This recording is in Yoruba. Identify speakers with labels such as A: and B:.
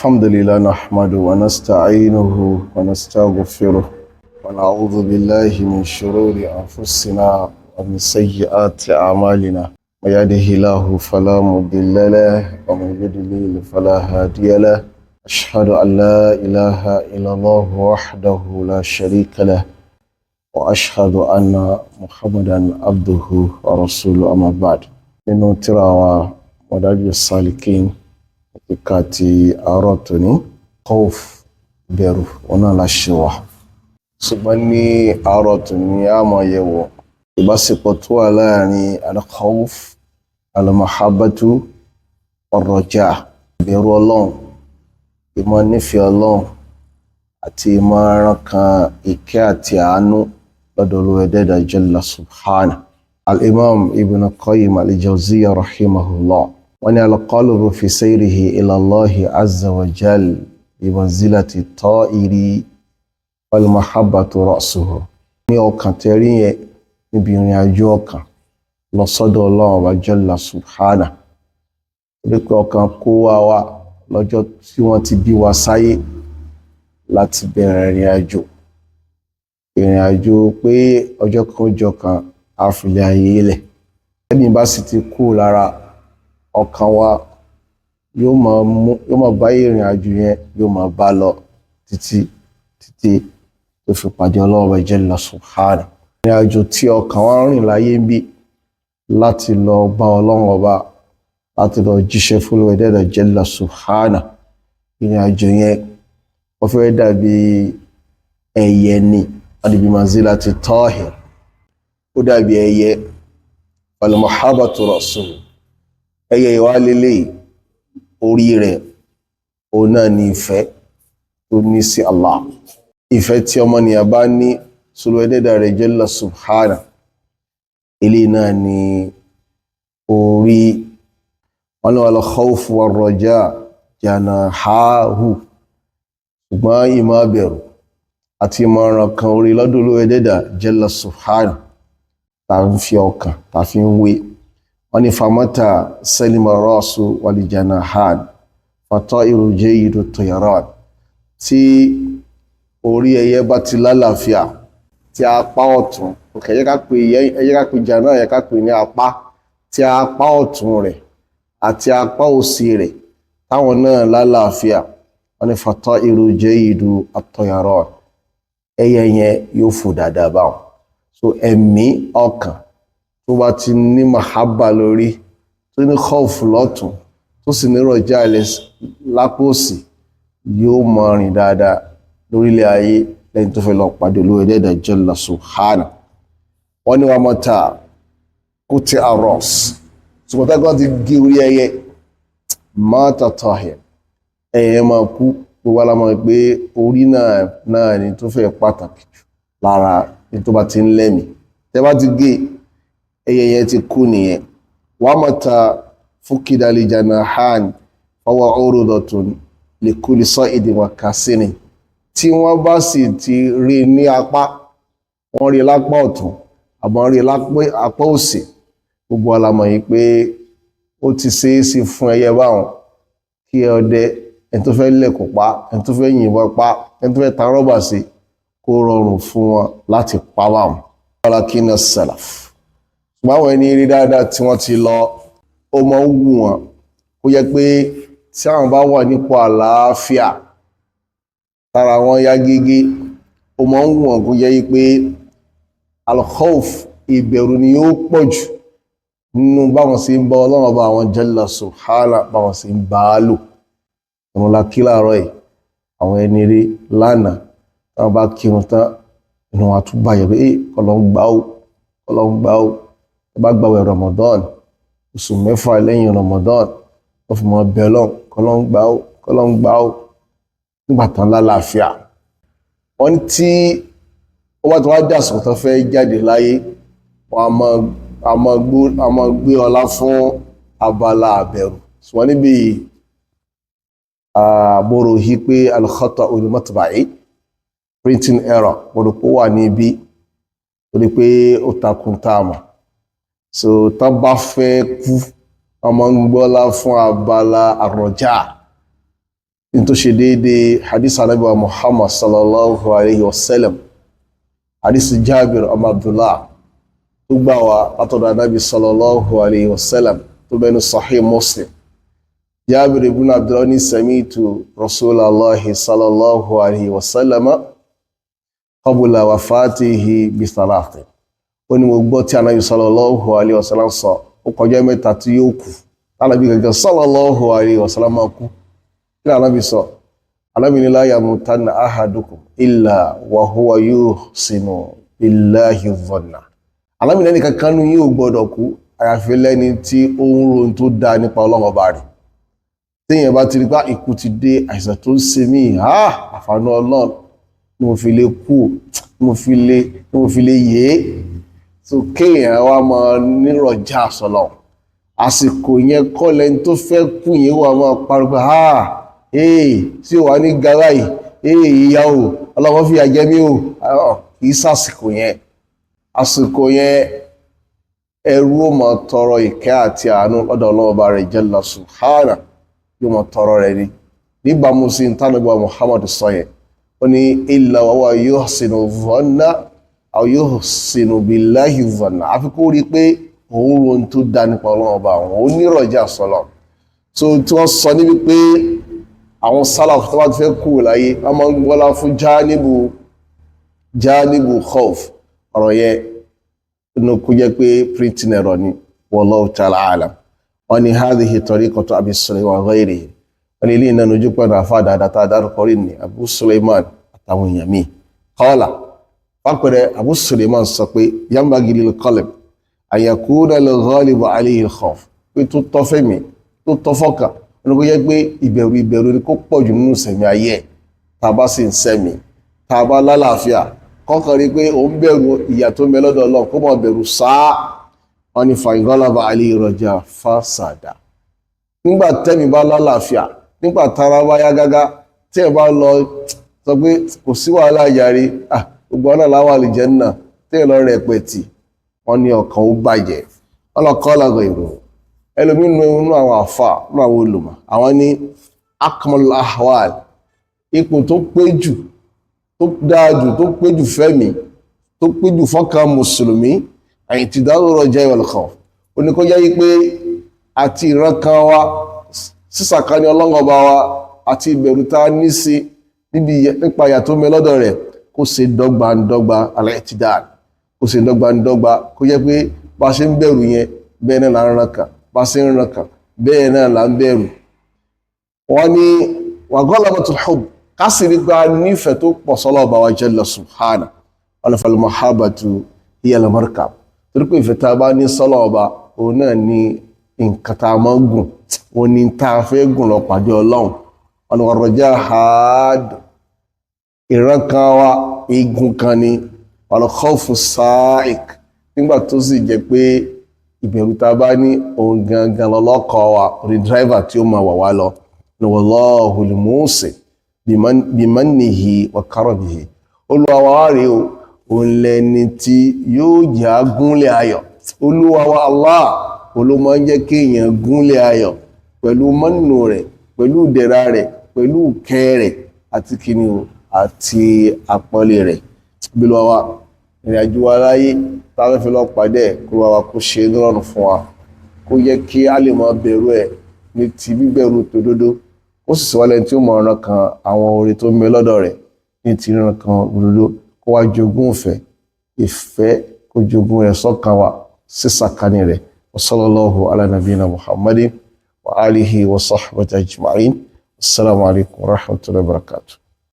A: الحمد لله نحمده ونستعينه ونستغفره ونعوذ بالله من شرور أنفسنا ومن سيئات أعمالنا. من يهده الله فلا مضل له ومن يضلل فلا هادي له. أشهد أن لا إله إلا الله وحده لا شريك له وأشهد أن محمدا عبده ورسوله. أما بعد، nínú tírà wa Madarij Salikin, kíkà ti àárọ̀ tòní, khawf, bẹ̀rù, òun náà la ṣe wà. Ṣùgbọ́n ní àárọ̀ tòní, a máa yẹ̀wò ìbáṣepọ̀ tó wà láàrin al-khawf, al-mahabbatu, ar-raja, ìbẹ̀rù Ọlọ́run, ìmọ̀ nífẹ̀ẹ́ Ọlọ́run àti ìmọ̀ ẹran kan ìkẹ́ àti àánú lọ́dọ̀ Olúwa Ẹlẹ́dàá jalla subhanahu. Al-Imam Ibn Qayyim al-Jawziyya rahimahullah, wọ́n ní al-qalbu fi sayrihi ila Allahi azza wa jal bi manzilati ta'iri wal mahabbatu ra'suhu. Ní ọkàn tẹ́rí yẹn, níbi ìrìn àjò ọkàn lọ sọ́dọ̀ Ọlọ́run Ọba jalla subhanahu, torí pé ọkàn kó wá wá lọ́jọ́ tí wọ́n ti bí wa sáyé láti bẹ̀rẹ̀ ìrìn àjò, ìrìn àjò pé ọjọ́ kan ọjọ́ kan á filẹ̀ ayé lẹ̀. Ẹ̀mí bá sì ti kú lára ọkàn wa, yóò máa mú, yóò máa bá ìrìn àjò yẹn, yóò máa bá lọ títí títí tó fi pàdé Ọlọ́run Ọba jalla subhanahu. Ìrìn àjò tí ọkàn wa ń rìn láyé ń bí láti lọ bá Ọlọ́run Ọba, láti lọ jíṣẹ́ fún Olúwa Ẹlẹ́dàá jalla subhanahu, ìrìn àjò yẹn, wọ́n fẹ́ dàbí ẹyẹ ni, wọ́n dàbí manzilati tahir, ó dàbí ẹyẹ. Wal mahabbatu ra'suhu, ẹyẹ ìwà lélẹ̀, orí rẹ̀, òun náà ní ìfẹ́ tó ní sí Allah. Ìfẹ́ tí ọmọnìyàn bá ní sólú Ẹlẹ́dàá rẹ̀ jalla subhanahu, eléyìí náà ní orí. Wọn ní wal khawfu war raja janahahu. Ṣùgbọ́n ìmọ̀ bẹ̀rù àti ìmọ̀ràn kan orí lọ́dọ̀ Olúwa Ẹlẹ́dàá jalla subhanahu, tá ń fi ọkàn tá fi ń wé. Wọ́n ní famata salima rasu wal janahan fata'iru jayyidu tayaran. Tí orí ẹyẹ bá ti lálàáfíà, tí apá ọ̀tún, òkè, ẹ̀yẹ ká pè, ẹ̀yẹ ká pè jàná, ẹ̀yẹ ká pè ní apá, tí apá ọ̀tún rẹ̀ àti apá òsì rẹ̀ táwọn náà lálàáfíà, wọ́n ní fata'iru jayyidu at-tayaran, ẹyẹ yẹn yóò fò dáadáa báwọn. So ẹ̀mí ọkàn tó bá ti ní mahaba lórí, tó ní khawf lọ́tún, tó sì ní rọjá ilẹ̀ lápò òsì, yóò mọ rìn dáadáa lórílẹ̀ ayé lẹ́yìn tó fẹ́ lọ pàdé Olúwa Ẹlẹ́dàá jalla subhanahu. Wọ́n ní wàá mọ́ta kó ti arọ́s, ṣùgbọ́n tá ti gé orí ẹyẹ, mata tahir, ẹyẹ máa kú. Gbogbo alámọ̀ pé orí náà ni tó fẹ́ pàtàkì jù lára ní tó bá ti ń lẹ́mìí. Tẹ́ bá ti gé ẹyẹ yẹn, ti kú nìyẹn. Wàá mọ́ta fúkìdálì janahan fọwọ́ urdatun likulli sa'idin wa kasirin. Tí wọ́n bá sì ti rí ní apá, wọ́n rí lápá ọ̀tún àbọ̀n rí lápá òsì, gbogbo alamọ̀ yìí pé ó ti ṣeé ṣe fún ẹyẹ báwọn kí ọdẹ, ẹni tó fẹ́ lẹ̀kùn pa, ẹni tó fẹ́ yìnbọn pa, ẹni tó fẹ́ ta rọ́bà sí, kó rọrùn fún wọn láti pa báwọn. Walakinna salaf, ṣùgbọ́n àwọn ẹni rí dáadáa tí wọ́n ti lọ, ó máa ń wù wọ́n kó yẹ pé tí àwọn bá wà nípò àlàáfíà, tára wọn yá gégé, ó máa ń wù wọ́n kó jẹ́ pé al-khawf, ìbẹ̀rù, ni yóò pọ̀ jù nínú báwọn sì ń bá Ọlọ́run Ọba àwọn jalla subhana, báwọn sì ń bá a lò. Ìrun la kí láàárọ̀ yìí. Àwọn ẹni rí lánàá, táwọn bá kírun tán, inú wa tún bàjẹ́ pé kọ́lọ́ ń gbà ó, kọ́lọ́ ń gbà ó. Tó bá gbàwẹ̀ Ramadan, oṣù 6 lẹ́yìn Ramadan, wọ́n fi mọ́ bẹ́ẹ̀ lọ́n, kọ́lọ́ ń gbà ó, kọ́lọ́ ń gbà ó, nígbà tán lálàáfíà. Wọ́n ní tí ó bá ti wá dàsìkò tó fẹ́ jáde láyé, wọ́n a máa gbé ọlá fún abala àbẹ̀rù. Ṣùgbọ́n níbi àbúrò yìí pé al-khata'u al-matba'i, printing error, gbọ́dọ̀ pé ó wà níbí, torí pé ó takùn tá a mọ̀. So tán bá fẹ́ kú, wọ́n máa ń gbọ́lá fún abala àrọ̀jà. Ní tó ṣe déédéé hadith Ànábì wa Muhammad sallallahu alayhi wa sallam, hadith Jabir ọmọ Abdullah tó gbà wá látọ̀dọ̀ Ànábì sallallahu alayhi wa sallam tó bẹnu Sahih Muslim. Jabir ibn Abdullah ní sami'tu Rasulallahi sallallahu alayhi wa sallam qabla wafatihi bi thalathin. Ó ní mo gbọ́ tí Ànábì sallallahu alayhi wa sallam sọ, ó kọjá mẹ́ta tí yóò kú. Ànábì gẹ́gẹ́ sallallahu alayhi wa sallam máa kú. Kí ni Ànábì sọ? Ànábì ní la yamutanna ahadukum illa wa huwa yuhsinu billahi dhanna. Ànábì lẹ́ni kankan nínú yín ò gbọ́dọ̀ kú àyàfi lẹ́ni tí ó ń ro ohun tó dáa nípa Ọlọ́run ọba rẹ̀. Téèyàn bá ti rí pé ikú ti dé, àìsàn tó ń ṣe mí, àfààní Ọlọ́run ni mo fi lè kú, ni mo fi lè yé. So kéèyàn wá máa nírọ̀jà sọ̀lọ̀. Àsìkò yẹn kọ́ lẹni tó fẹ́ kú yẹn wà máa pariwo, ha ee, tí ò wá ní gara yìí, ee, ìyá o, Ọlọ́run fìyà jẹ mí o. Kì í sàsìkò yẹn. Àsìkò yẹn, ẹrú ó máa tọrọ ìkẹ́ àti àánú lọ́dọ̀ Ọlọ́run ọba rẹ̀ jalla subhana, yóò máa tọrọ rẹ̀ ni. Níbàámu sí ntánàgbà Muhammad sọ yẹn, ó ní illa wa huwa yuhsinu dhanna aw yuhsinu billahi dhanna. Àfi kó rí i pé òun ro ohun tó dá nípa Ọlọ́run ọba àwọn onírọ̀jà sọlọ. So tí wọ́n sọ níbi pé àwọn sálàfù tó bá ti fẹ́ kú láyé, wọ́n máa ń gbọ́lá fún jáníbù khawf. Ọ̀rọ̀ yẹn inú kó jẹ́ pé printing error ni, wallahu ta'ala alam. Wọ́n ní hadhihi tariqatu Abi Sulaiman wa ghayrihi. Wọ́n ní ilé iná ojú pẹ̀lú àfa dáadáa tá a dárúkọ rí ní Abu Sulaiman àtàwọn èèyàn míì. Qala, fàpẹrẹ Abu Sulaiman sọ pé yanbaghi lil qalb an yakuna al-ghalibu alayhi al-khawf, pé tó tọ́ fẹ́mi, tó tọ́ fọ́kàn, wọn kò jẹ́ pé ìbẹ̀rù ìbẹ̀rù ni kó pọ̀ jù nínú sẹ̀mí ayé ẹ̀. Tá a bá sì ń sẹ̀mí, tá a bá lálàáfíà, kọ́kàn rí pé òun bẹ̀rù ìyà tó ń bẹ lọ́dọ̀ Ọlọ́run, kó má bẹ̀rù sáá. Wọn ni fa in ghalaba alayhi raja fasada. Nígbà tẹ́mi bá lálàáfíà, nígbà tára bá yá gágá, tí ẹ bá lọ sọ pé kò sí wàhálà jàre, gbogbo ọ̀nà láwọn àlùjánnà, tí ẹ lọ rẹ̀ pẹ̀tì, wọn ní ọkàn ó bàjẹ́. Wọn lọ kọ́ lọ́gọ̀ èrò ẹlòmínú inú àwọn àfà, nínú àwọn olùmọ̀, àwọn ní akmalul ahwal, ipò tó pé jù, tó dáa jù, tó pé jù fẹ́mi, tó pé jù fọ́kàn mùsùlùmí, i'tidalu raja wal khawf, ó ní kó jẹ́ yí pé àti ìran kan wa sísàkání Ọlọ́run ọba wa àti ìbẹ̀rù tá a ní sí níbi nípa ìyà tó ń bẹ lọ́dọ̀ rẹ̀, kó ṣe dọ́gba ń dọ́gba, al-i'tidal, kó ṣe dọ́gba ń dọ́gba, kó jẹ́ pé bá a ṣe ń bẹ̀rù yẹn, bẹ́ẹ̀ náà là ń ran kàn, bá a ṣe ń ran kàn, bẹ́ẹ̀ náà là ń bẹ̀rù. Wọ́n ní wa ghalabatul hubb, ká sì rí gba nífẹ̀ẹ́ tó pọ̀ sọ́lọ́ ọba wa jalla subhana. Wọ́n fal mahabbatu hiya al-markab, torí pé ìfẹ́ tá a bá ní sọ́lọ́ ọba, òun náà ní nǹkan tá a máa ń gùn, òun ní tá a fẹ́ gùn lọ pàdé Ọlọ́run. Wọn ni raja had, ìran kan wa igun kan ni, wal khawfu sa'iq, nígbà tó sì jẹ́ pé ìbẹ̀rù tá a bá ní, òun gangan lọ́lọ́kọ̀ wa, orí dírẹ́fà tí ó máa wà wá lọ ni. Wallahul musi bimannihi wa karamihi. Olúwa wa rèé o, òun lẹni tí yóò jẹ́ agúnlẹ̀ ayọ̀. Olúwa wa Allah ló máa ń jẹ́ kéèyàn gúnlẹ̀ ayọ̀ pẹ̀lú mọ́nù rẹ̀, pẹ̀lú ìdẹ̀ra rẹ̀, pẹ̀lú ìkẹ́ rẹ̀ àti kíni o, àti àpọ́nlé rẹ̀. Bí Olúwa wa, ìrìn àjò wa láyé tá a fẹ́ fi lọ pàdé ẹ̀, kó wa kó ṣe é nírọ̀rùn fún wa, kó jẹ́ kí a lè máa bẹ̀rù ẹ̀ ní ti bíbẹ̀rù tòdodo, ó sì wá lẹ́ni tí ó mọ ọ̀ràn kan àwọn oore tó ń bẹ lọ́dọ̀ rẹ̀ ní ti ìran kan òdodo, kó wá jogún ìfẹ́ ìfẹ́, kó jogún rẹ̀ sọ́kàn wa sísàkání rẹ̀. Wa sallallahu ala nabiyina Muhammadin wa alihi wa sahbihi ajma'in. Assalamu alaikum wa rahmatullahi wa barakatuh.